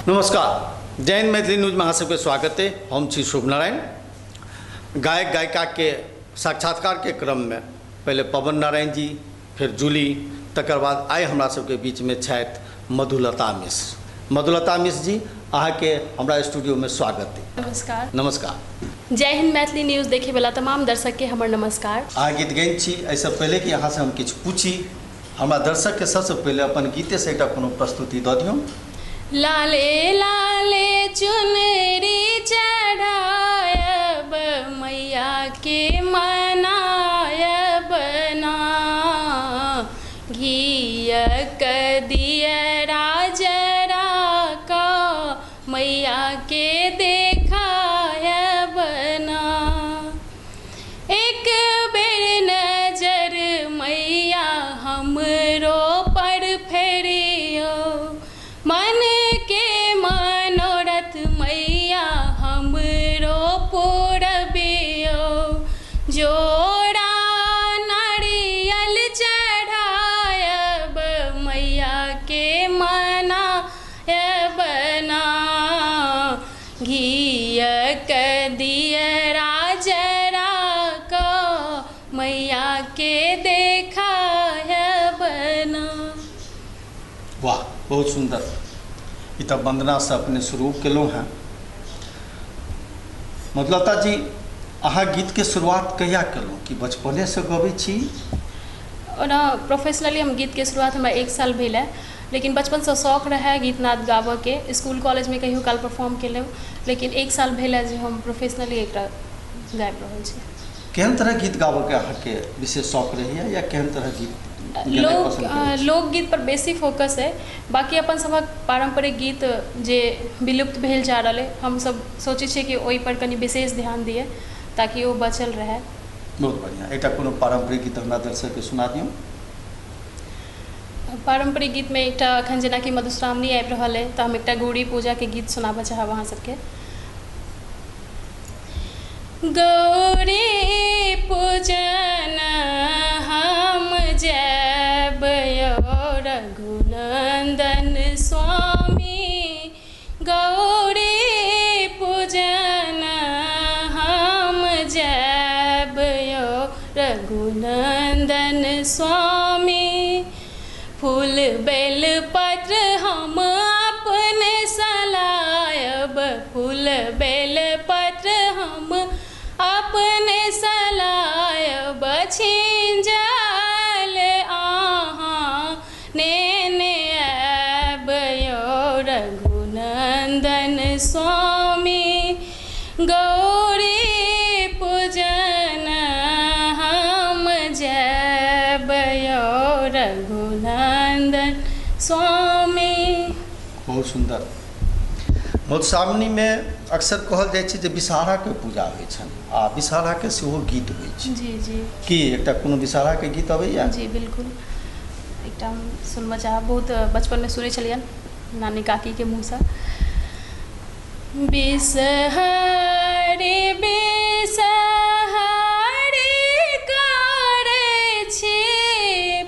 नमस्कार, जय हिंद मैथिली न्यूज में अहाँ सबके स्वागत है। हम छी शुभ नारायण। गायक गायिका के साक्षात्कार के क्रम में पहले पवन नारायण जी, फिर जूली, तकर बाद आइ हमरा सबके बीच में छथि मधुलता मिश्र। मधुलता मिश्र जी, अहाँके हमरा स्टूडियो में स्वागत है। नमस्कार। नमस्कार। जय हिंद मैथिली न्यूज देखे वाला तमाम दर्शक के हमर नमस्कार। अहाँ गीत गाइन छी, एहिसँ पहिले कि अहाँसँ हम किछु पूछी, हमरा दर्शक के सबसँ पहिले अपन गीते से एकटा कोनो प्रस्तुति दऽ दियौ। लाले लाले चुनरी चढ़ायब मैया के मनायब ना, घियक दियरा जरा का मैया के देखायब ना। एक बेर नजर मैया हमरो पर फेरियो, मन के मनोरथ मैया हमरो पूरबियो। जोड़ा नारियल चढ़ायब मैया के मनायब ना, घियक दियरा जरा का मैया के देखायब ना। वाह, बहुत सुंदर। ई तऽ वंदना से अपने शुरू केलहुँ हेँ। मधुलता जी, अहाँ गीत के शुरुआत कहिया केलहुँ? कि बचपने से गबै छी? ओना प्रोफेशनली हम गीतके शुरुआत हमरा 1 साल भेल है, लेकिन बचपनसँ शौक रहै गीत नाद गाबऽके। स्कूल कॉलेजमे कहियो काल परफॉर्म केलहुँ, लेकिन 1 साल भेल है जे हम प्रोफेशनली एकरा गाबि रहल छी। केहन तरह गीत गाबऽके अहाँके विशेष शौक रहैया या केहन तरह गीत गेनाइ पसंद करै छी? लोकगीत पर बेसी फोकस है, बाकी अपन सभक पारम्परिक गीत जे विलुप्त भेल जा रहल है, हमसब सोचै छियै कि ओहि पर कनि विशेष ध्यान दियै ताकि ओ बचल रहै। बहुत बढ़िआँ। एकटा कोनो पारम्परिक गीत हमरा दर्शकके सुना दियौ। पारम्परिक गीतमे एकटा एखन जेनाकि मधुश्रावणी आबि रहल है, तऽ हम एकटा गौरी पूजाके गीत सुनाबऽ चाहब अहाँ सबके। गौरी पूजन हम जैब रघुनंदन स्वामी, गौरी पूजन हम जैब रघुनंदन स्वामी। फूल बेल पत्र हम अपने सलायब, फूल बेल पत्र हम अपने सलायब, छिंजल अहाँ नेने आयब यौ रघुनंदन स्वामी। गौरी पूजन हम जैब यौ रघुनंदन स्वामी। बहुत सुंदर। मधुश्रावणी में अक्सर कहल जाइ छै जे विषहाराके पूजा होइ छनि आ विषहाराके सेहो गीत होइ छै। जी जी। की एकटा कोनो विषहाराके गीत अबैया? जी बिल्कुल, एकटा हम सुनबऽ चाहब। बहुत बचपनमे सुनै छलियनि नानी काकीके मुँहसँ। विषहरी विषहरी करै छी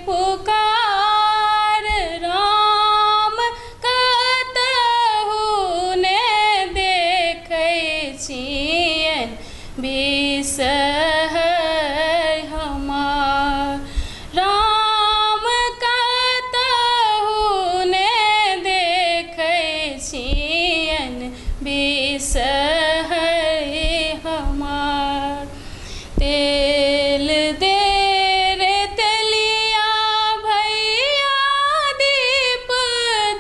पुकार, राम कतहु ने देखै छियनि विषहरि हमार, राम कतहु ने देखै छियनि विषहरि हमार। तेल दे रे तेलिया भैया दीप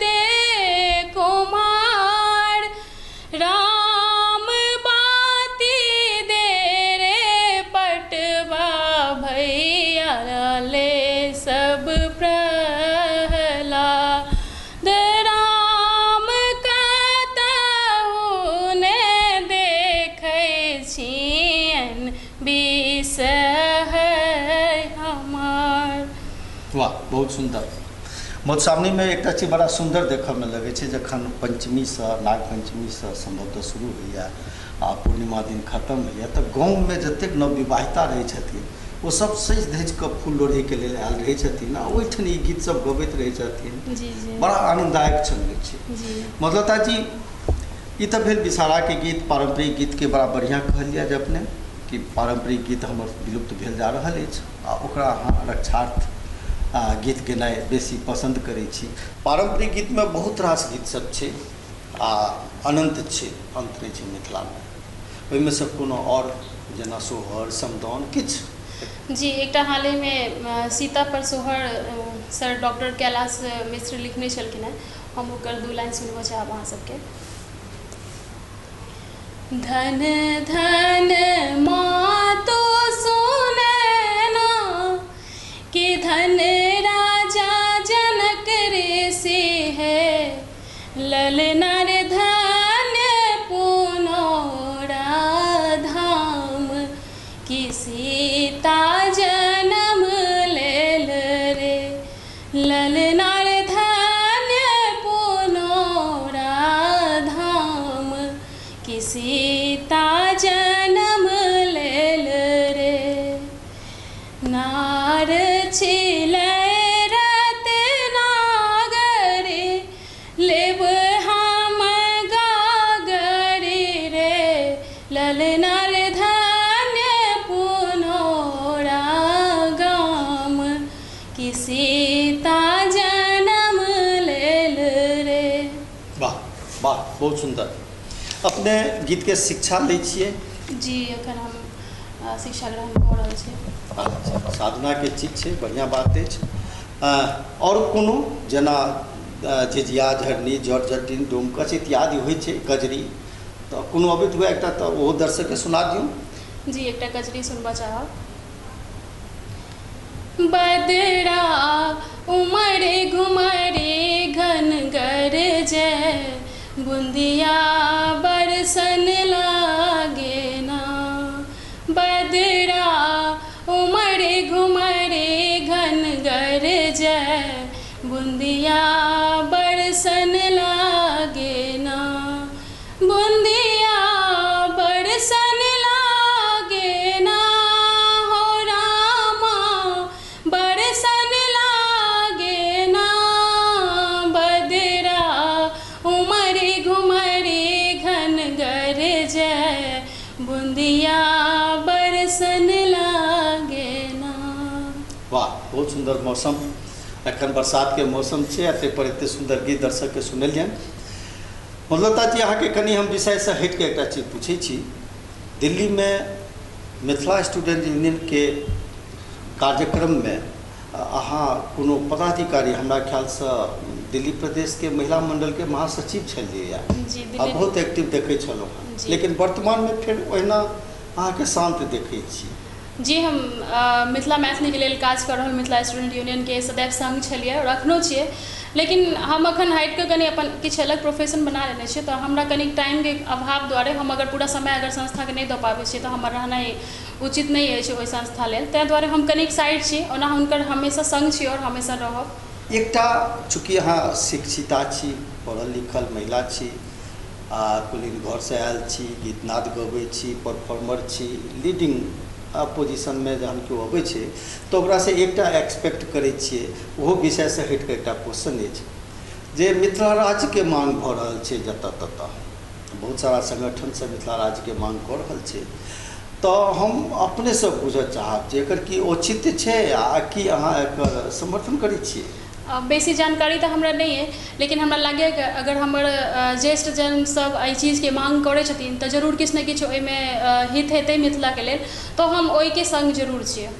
दे कुमार, राम बाती दे रे पटवा भैया ले सब प्रहलाद, राम कतहु ने देखै छियनि विषहरि हमार। वाह, बहुत सुंदर। मधुश्रावणी में एकटा चीज बड़ा सुंदर देखऽ में लगै छै, जखन पंचमीसँ नाग पंचमीसँ संभवतः शुरू होइया आ पूर्णिमा दिन खत्म होइया, तऽ गाँवमे जतेक नवविवाहिता रहै छथिन ओ सब सजि धजि कऽ फूल लोढ़ैके लेल आयल रहै छथिन आ ओहिठाम ई गीत सब गबैत रहै छथिन। जी जी, बड़ा आनन्ददायक क्षण होइ छै। जी मधुलता जी, ई तऽ भेल विषहाराके गीत, पारम्परिक गीतके बड़ा बढ़िआँ कहलियै जे अपने कि पारम्परिक गीत हमर विलुप्त भेल जा रहल अछि आ ओकरा अहाँ रक्षार्थ गीत गेनाइ बेसी पसन्द करै छी। पारम्परिक गीतमे बहुत रास गीत सब छै आ अनन्त छै, अन्त नहि छै मिथिलामे। ओहिमे सँ कोनो आओर जेना सोहर, समदाउन किछु? जी, एकटा हालहिमे सीता पर सोहर सर डॉक्टर कैलाश मिश्र लिखने छलखिन हेँ, हम ओकर 2 लाइन सुनबऽ चाहब अहाँ सबके। धन धन मातो सुनैना कि धन राजा जनक रे से है, ललना रे धन पुनौरा धाम कि सीता जन्म लेल रे, ललना रे धन पुनौरा धाम कि सीता जन्म लेल रे। नार छिलै रत्नागरे लेब हम गागरे रे, ललना रे धन्य पुनौरा गाम कि सीता जन्म लेल रे। वाह वाह, बहुत सुन्दर। अपने गीतके शिक्षा लै छियै? जी, एखन हम शिक्षा ग्रहण कऽ रहल छी। अच्छा, साधनाके चीज छै, बढ़िआँ बात अछि। आओर कोनो जेना झिझिया, झरनी, जट जटिन, डोमकच इत्यादि होइ छै, कजरी, तऽ कोनो अबैत हुए एकटा तऽ ओहो दर्शकके सुना दियौ। जी, एकटा कजरी सुनबऽ चाहब। बदरा उमड़े घुमड़े घन गरजै, बुंदिया बरसन लागे ना। बदरा उमड़े घुमड़े घन गरजै, बुंदिया बरसन लागे ना। बुंदिया बरसन लागे ना हो रामा, बरसन लागे ना। बदरा उमड़े घुमड़े घन गरजै, बुंदिया बरसन लागे ना। वाह, बहुत सुन्दर मौसम, एखन बरसातके मौसम छै आ ताहिपर एतेक सुन्दर गीत दर्शकके सुनेलियनि। मधुलता जी, अहाँके कनि हम विषयसँ हटिके एकटा चीज पूछै छी। दिल्लीमे मिथिला स्टूडेंट यूनियनके कार्यक्रममे अहाँ कोनो पदाधिकारी, हमरा ख्यालसँ दिल्ली प्रदेशके महिला मण्डलके महासचिव छलियै जी, आ दिल्ली बहुत एक्टिव देखै छलहुँ हेँ, जी। लेकिन वर्तमानमे फेर ओहिना अहाँके शान्त देखै छी। जी, हम मिथिला मैथिलीके लेल काज कऽ रहल मिथिला स्टूडेंट यूनियनके सदैव सङ्ग छलियै और अखनो छियै, लेकिन हम अखन हटि कऽ कनि अपन किछु अलग प्रोफेशन बना लेने छियै, तऽ हमरा कनि टाइमके अभाव दुआरे हम अगर पूरा समय अगर संस्थाके नहि दऽ पाबै छियै तऽ हमर रहनाइ उचित नहि अछि ओहि संस्था लेल, ताहि दुआरे हम कनिक साइड छी। ओना हुनकर हमेशा सङ्ग छी और हमेशा रहब। एकटा चूँकि अहाँ शिक्षिता छी, पढ़ल लिखल महिला छी आ कुलीन घरसँ आयल छी, गीतनाद गबै छी, परफॉर्मर छी, लीडिंग पोजिशनमे जहन केओ अबै छै तऽ ओकरासँ एकटा एक्सपेक्ट करै छियै, ओहो विषयसँ हटिकऽ एकटा क्वेश्चन अछि जे मिथिला राज्यके मांग भऽ रहल छै जतऽ ततऽ, बहुत सारा संगठन सब मिथिला राज्यके मांग कऽ रहल छै, तऽ हम अपनेसँ बुझऽ चाहब जे एकर की औचित्य छै आ की अहाँ एकर समर्थन करै छियै? बेसी जानकारी तऽ हमरा नहि अइ, लेकिन हमरा लागैए कि अगर हमर ज्येष्ठ जन सब एहि चीजके मांग करै छथिन तऽ जरूर किछु ने किछु ओहिमे हित हेतै मिथिलाके लेल, तऽ हम ओहिके सङ्ग जरूर छियै।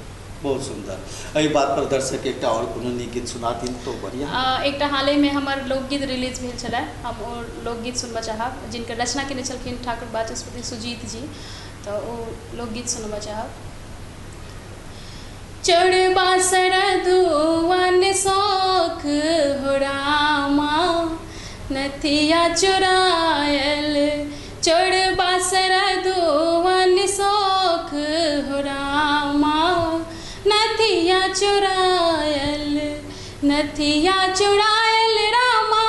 बहुत सुन्दर। एहि बात पर दर्शक एकटा आओर कोनो नीक गीत सुना दिन तो बढ़िआँ। एकटा हालहिमे हमर लोकगीत रिलीज भेल छलै, हम ओ लोकगीत सुनबऽ चाहब, जिनकर रचना केने छलखिन ठाकुर वाचस्पति सुजीत जी, तऽ ओ लोकगीत सुनबऽ चाहब। चढ़बा सरधुवन शौख हो रामा, नथिया चुरायल। चढ़बा सरधुवन शौख हो रामा, नथिया चुरायल। नथिया चुरायल रामा,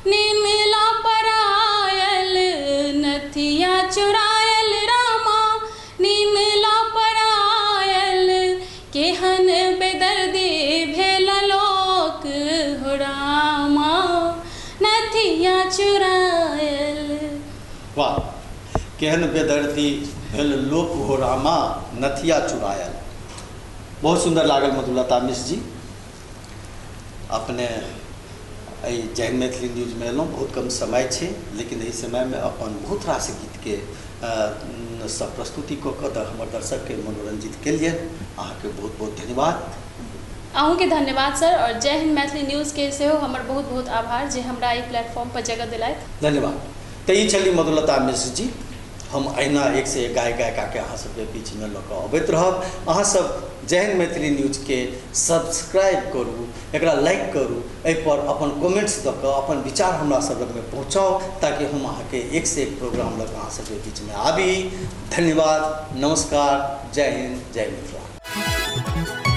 नीमला परायल। नथिया चुरायल रामा, नीमला परायल। वाह, केहन बेदर्दी भेल लोक हो रामा नथिया चुरायल। बहुत सुन्दर लागल मधुलता मिश्र जी, अपने एहि जय हिन्द मैथिली न्यूजमे एलहुँ। बहुत कम समय छै, लेकिन एहि समयमे अपन बहुत रास गीतके सब प्रस्तुति कऽ कऽ हमर दर्शकके मनोरंजित केलियै। अहाँके बहुत बहुत धन्यवाद। अहूँके धन्यवाद सर, आओर जय हिन्द मैथिली न्यूजके सेहो हमर बहुत बहुत आभार जे हमरा एहि प्लेटफॉर्म पर जगह देलथि। धन्यवाद। तऽ ई छली मधुलता मिश्र जी। हम अहिना एक से एक गायक गायिकाके अहाँ सबके बीचमे लऽ कऽ अबैत रहब। अहाँ सब जय हिन्द मैथिली न्यूजके सब्सक्राइब करू, एकरा लाइक करू, एहिपर अपन कमेंट्स दऽ कऽ अपन विचार हमरा सब लगमे पहुँचाउ, ताकि हम अहाँके एक से एक प्रोग्राम लऽ कऽ अहाँ सबके बीचमे आबी। धन्यवाद, नमस्कार, जय हिन्द, जय मिथिला।